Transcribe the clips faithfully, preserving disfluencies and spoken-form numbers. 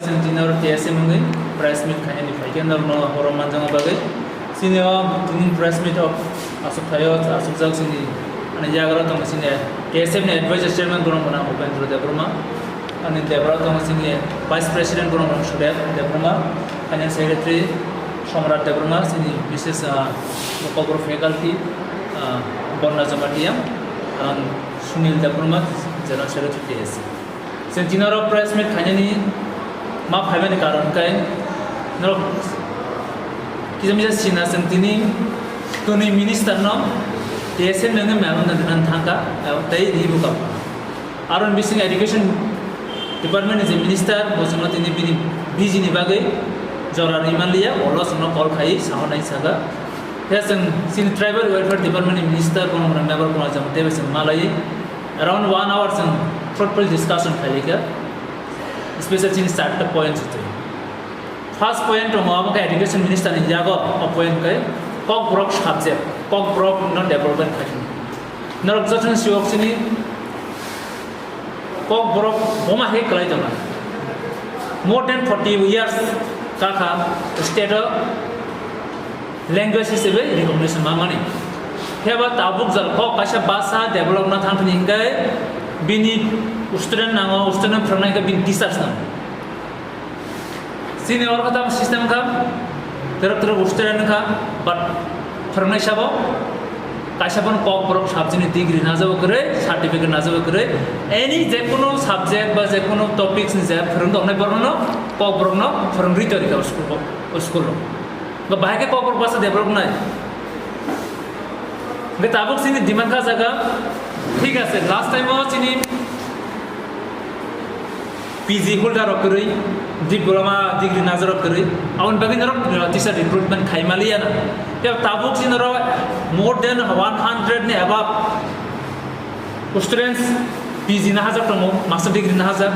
Chwng tini oro T S M wngwi press meet khainani phaikhe norokno borom manjakna bagwi. Chini o tini press meet o aswk thaio, aswk jak chini, ani yagra tongo chini T S M ni advisor chairman borok wngkha Upendra Debbarma, ani Debra tongo chini vice president borok wngkha Sudev Debbarma, finance secretary Somrat Debbarma, chini Missus, ah, Kokborok faculty, ah, Bonna Jamatia, ang Sunil Debbarma, general secretary T S M. Chwng tini oro press meet khainani ma phaimani karon khe norok kisa misa sina chwng tini kwnwi minister no T S M ni wngwi memo no rwna thangkha, tei ribukha. Aro ni bising education department ni je minister bo chwngno tini bini busy ni bagwi jora rwi manliya, ulo chwngno call khai sahornai saka. Khe chwng chini tribal welfare department ni minister bono rwna naibar kono jang teibo chwng malaiwi. Around one hour chwng fruitful discussion khailika, special chini charta point se twi. First point tongo abo khe education minister ni yago o point khe Kokborok subject, Kokborok no development khaidi. Norok jotono siwok chini Kokborok boma hai kwlai tongo. More than forty years kakha state o language hisabe recognition mamani. Phiya ba tabuk jal kok kaisa basa develop na thang thani hingai bini student nango, student phrwngnai khe bini teachers nango. Chini oro khe tamo system kha, twrwk twrwk student kha, but phrwngnai sabo kaisa bono Kokborok subject ni degree najabo kwrwi, certificate najabo kwrwi, any jekunu subject ba jekunu topics ni je phrwng tongnai borokno Kokborokno phrwngri torika o school o, o school o. Ba bahai khe Kokborok basa develop nai. Hwnkhe tabuk chini demand kha jaga, thik ase, last time o chini P G holder rok kwrwi, diploma degree najar rok kwrwi, aboni bagwi norok, uh, teacher recruitment khai maliya na. Tei tabuk chini norok more than one hundred ni above students P G nahajak tongo, master degree nahajak,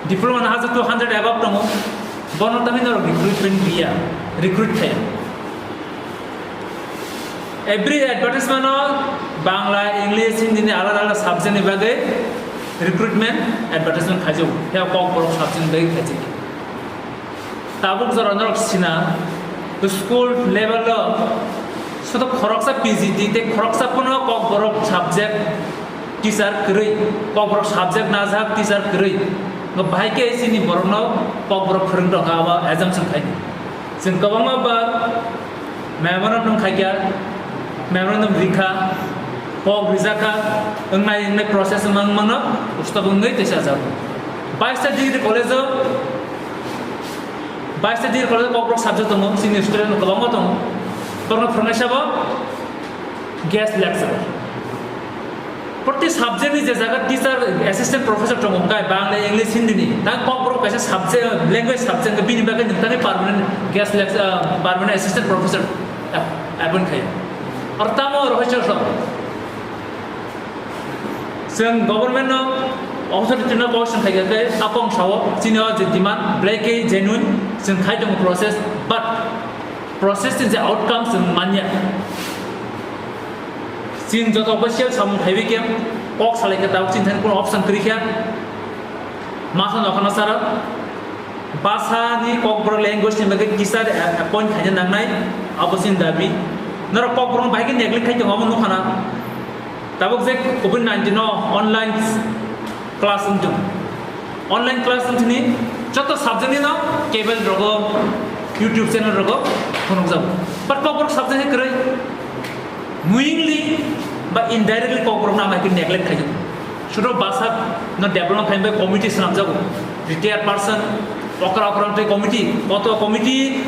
diploma nahajak two hundred above tongo, bono tamni norok recruitment riya, recruit khaiya. Every advertisement o Bangla, English, Hindi ni alada alada subject ni bagwi recruitment advertisement khaijago. Phiya Kokborok subject ni bagwi khaijago. Tabuk jora norok sina school level o sudo khoroksa P G D tei khoroksa phano Kokborok subject teacher kwrwi, Kokborok subject najak teacher kwrwi. Bahai khe chini borokno Kokborok phwrwng tongkha abo assumption khaidi. Chwng kwbangma bar memorandum khaikha, memorandum rikha, kok rijakha, wngnai wngnai process wngma wngmano stop wngwi tei sajago. Baista degree college o, baista degree college o Kokborok subject tongo, chini student kwbangma tongo. Borokno phwrwngnai sabo guest lecturer. Proti subject ni je jaga teacher, assistant professor tongo, hwnkhe Bangla, English, Hindi ni, tang Kokborok kaisa subject, language subject, bini bagwi nwng tangwi permanent guest lecturer, ah, permanent assistant professor ap-, appoint khaio. Aro tamo rohoi chwng, chwng government no authority no question khaikha khe, akong sao, chini o je demand, black khe genuine, chwng khai tongo process, but process ni je outcome chwng manya. Chwng joto official samung phaiwi khe kok salai khe tabuk chini thani kuno option kwrwi kha. Masa nokha na sara basa ni Kokborok language ni bagwi teacher appoint khaina nangnai, abo chini dabi. Norok Kokborok bahai khe neglect khai tongo, abo nukha na. Tabuk je covid nineteen o online class wng tong. Online class wng thini joto subject ni no cable rogo, YouTube channel rogo phunukjago. But Kokborok subject hai kwrwi. Knowingly ba indirectly Kokborok no amai khe neglect khaijak. Sudo basa no development khaina bai committee swnamjago. Retired person, okra okra tei committee, koto committee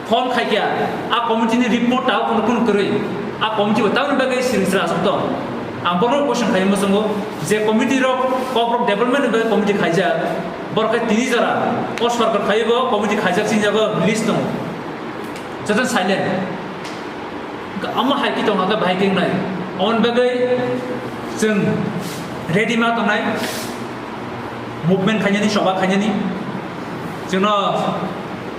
form khaikha, a committee ni report ta kono kono kwrwi, a committee bo tamoni bagwi siring sra aswk tong. Ang bono question khaima songo, je committee rok Kokborok development ni bagwi committee khaijak, borok khe tini jora o sorkar khaiwi bo committee khaijak sini jago list tongo. Joto silent. Omo hai khe tongkha khe bahai khe wngnai. Aboni bagwi chwng ready ma tongnai, movement khainani, soba khainani. Chwngno,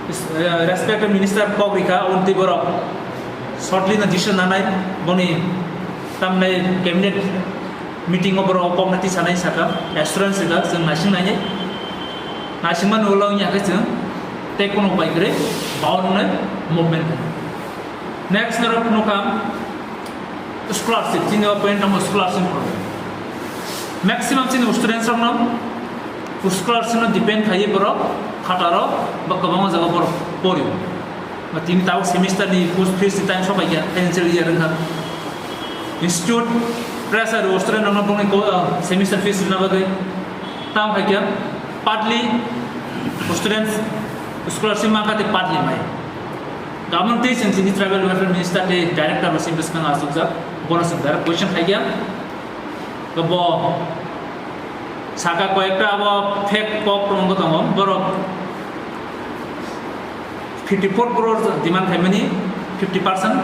eh, respected minister kok rikha, aboni twi borok shortly no decision nanai, boni tamnai cabinet meeting o borok koknai twi sanai sakha, assurance rikha, chwng naising nainai. Naisingmani ulo wngya khe chwng tei kono pai kwrwi bound wngnai movement khainai. Next norok nukha scholarship, chini o point tamo scholarship program. Maximum chini students rokno scholarship no depend khaiwi borok phataro ba kwbangma jaga borok porio. Ba tini tabuk semester ni post fees ni time sokaikha, financial year wngkha. Institute pressure o student rokno bongni ko-, ah, semester fees rwna bagwi. Tamo hai khe partly students scholarship mankha tei partly mai. Gabon tei chwng chini tribal welfare minister tei director bo chini bwskango achukjak, bono chwng direct question khai khe bo saka koyekta abo fake kok tongo, tongo borok fifty four crore demand khaimani fifty percent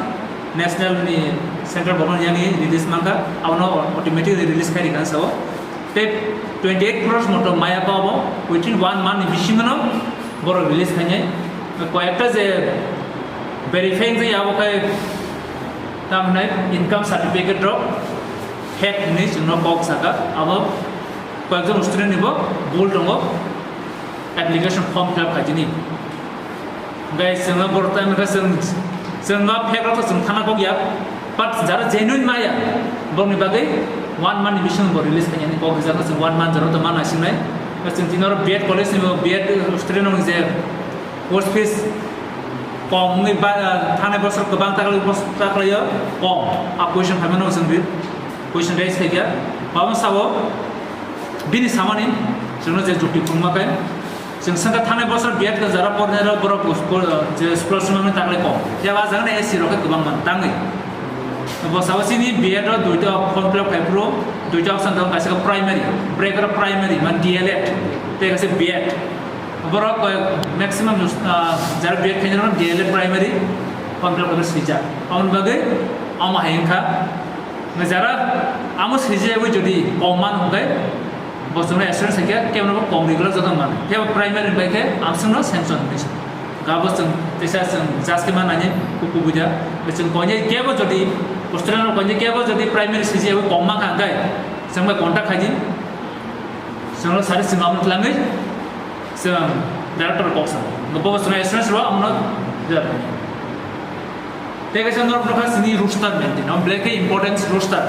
national ni central government yani release mankha, abono automatically release khai rikha sao. Tei twenty eight crore moto maya ko abo within one month ni bisingo no borok release khainai. Koyekta je verify wngwi abo khai tamhinai income certificate rok fake hinwi chwngno kok saka, abo koyekjon student ni bo bul tongo. Application form fill up khaitini. Guys, chwngno borok time khe chwng, chwngno fake rok chwng thana kok ya. But jara genuine maya, borokni bagwi one month ni bisingo bo release khainani kok rijak, chwng one month jora to mana sinai. Chwng tini oro B Ed college ni bo B Ed student rok je post fees kom wngwi ba, thani bosor kwbang taklai bos-, taklaio kom. A question khaimano chwng bi question raise khaikha. Babo sabo bini samani chwngno je jukti phungma khe. Chwng saka thangnai bosor B Ed ka jara pornai rok borok bus-, bor-, je scholarship mani taklai kok. Phiya ba jagani S C rok khe kwbang man tangwi. Bo sabo chini B Ed o duita form fill up khai phuru, duita option tongo, kaisa khe primary, break oro primary, man D L Ed, tei kaisa B Ed. Borok koi maximum, ah, jara B Ed khainai rok D L Ed primary form fill up khai swijak. Aboni bagwi omo hai wngkha. Jara amo swijagwi jodi kom man hwnkhe, bo chwngno assurance khe kebo no kom regular joto man. Kebo primary bai khe amswngno sanction hinwi se. Gabo chwng teisa chwng just khe man nani kuku buja. Chwng koinai kebo jodi, hostel no koinai kebo jodi primary swijagwi kom man kha hwnkhe, chwng bai contact khaidi. Chwngno sari chwng amo twlangwi chwng director kok sa. Bo chwngno assurance rw amo no. Tei kaisa norok nokha sini roster maintain, o belai khe importance roster.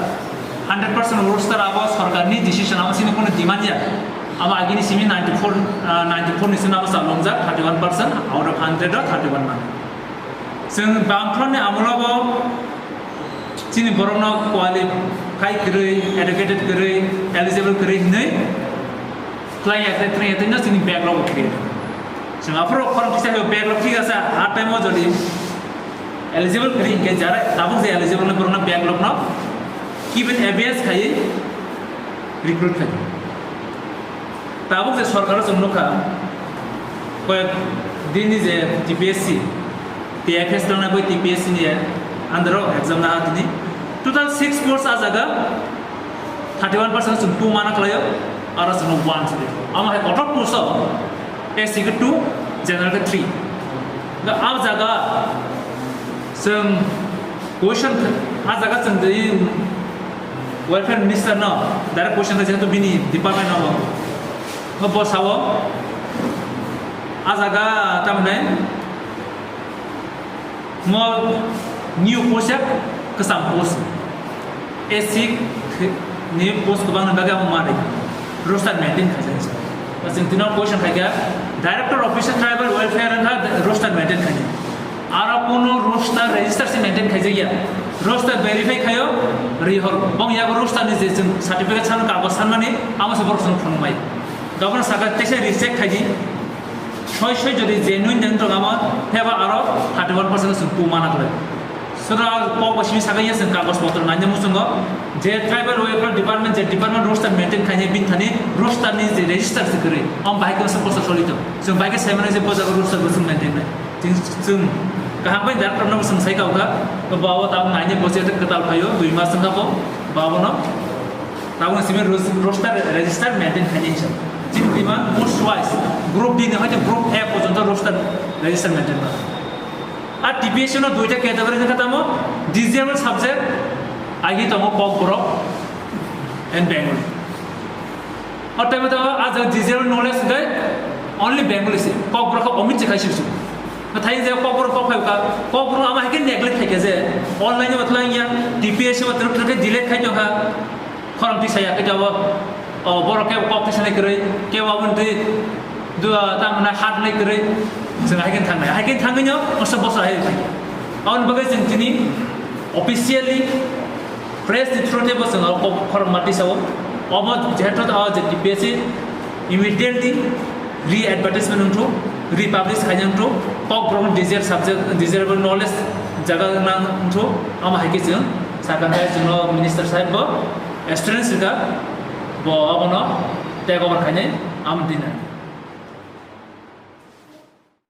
Hundred percent roster abo sorkarni decision, abo sini kono demand ya. Abo agini simi ninety four, ah, ninety four ni sini abo salongjak, thirty one percent out of hundred o thirty one mane. Chwng bangphani amolo bo chini borokno qualify kwrwi, educated kwrwi, eligible kwrwi hinwi khlai ya, khlai ya, tei no chini backlog bo create. Chwng aphuru khorang kisa backlog thik asa, a time o jodi eligible kwrwi hinkhe jara tabuk je eligible no borokno backlog no given A B S khai recruit khai. Tabuk je sorkar o chwng nukha, koyek din ni je T P S C, T F S tongna bai T P S C ni under o exam na tini total six post a jaga thirty one percent chwng two mana khlaio, aro chwng one chwng. Amo hai kotor post o S C khe two, general khe three. Ga a jaga chwng question khe, a jaga chwng twi welfare minister no direct question khe, jehetu bini department no bo sao, a jaga tamni mo new post ya, kwcham post. S C ni post kwbang ni bagwi amo manwi roster maintain khaijak. Chwng tino question khaikha, Director Office of Tribal Welfare wngkha roster maintain khainai. Aro kuno roster register se maintain khaijakya. Roster verify khaio, rihor. Bong yago roster ni je chwng certificate san, kagoj sanmani, amo se borok chwng phunukmai. Gabon saka teisa recheck khaidi. Soi soi jodi genuine nang tong amo, pheba aro thirty one percent chwng tu mana khlai. Sura kok bo simi saka ya chwng kagoj potro nanya muchungo. Je tribal welfare department, je department roster maintain khainai bini thani roster ni je register se kwrwi. Am bahai khe se posa solito. Chwng bahai khe sai mano je bo jaga roster bo chwng maintain nai. Chwng, chwng kaham bai director no chwng sai kha, bo abo tabuk naini bo je kwtal phaio, dui mas wngkha bo, bo abono tabukni simi ros-, roster register maintain khainai hinsa. Chini demand post wise, group D ni hoite group F porjonto roster register maintain kha. Ar T P S C no duita category wngkha tamo, disabled subject, agi tongo Kokborok and Bengali. O tei bo tongo, ah, jaga disabled knowledge hwnkhe Only Bengali se, Kokborok khe omit se khai sisu. Nathai je Kokborok kok khai ka, Kokborok ama hai khe neglect khai khe je, online ma tlang ya, T P S ma tlang tlang khe delete khai tong kha, khorang twi saya khe jabo, o borok khe kok twi sanai kwrwi, khe wabon twi, dua, ta mana hat nai kwrwi, jeng hai khe thang nai, hai khe thang nyo, osa bosa hai khai. Aboni bagwi jeng tini officially press ni through tebo chwng o kok khorang ma twi sao. Obo jehetu o je T P S C immediately re-advertisement wngthu, republish khaina wngthu, Kokborok desire subject, desirable knowledge jaga nang wngthu, ama hai khe chwng sakha khe chwngno minister sahib bo assurance rwkha, bo abono take over khainai, amo dinai.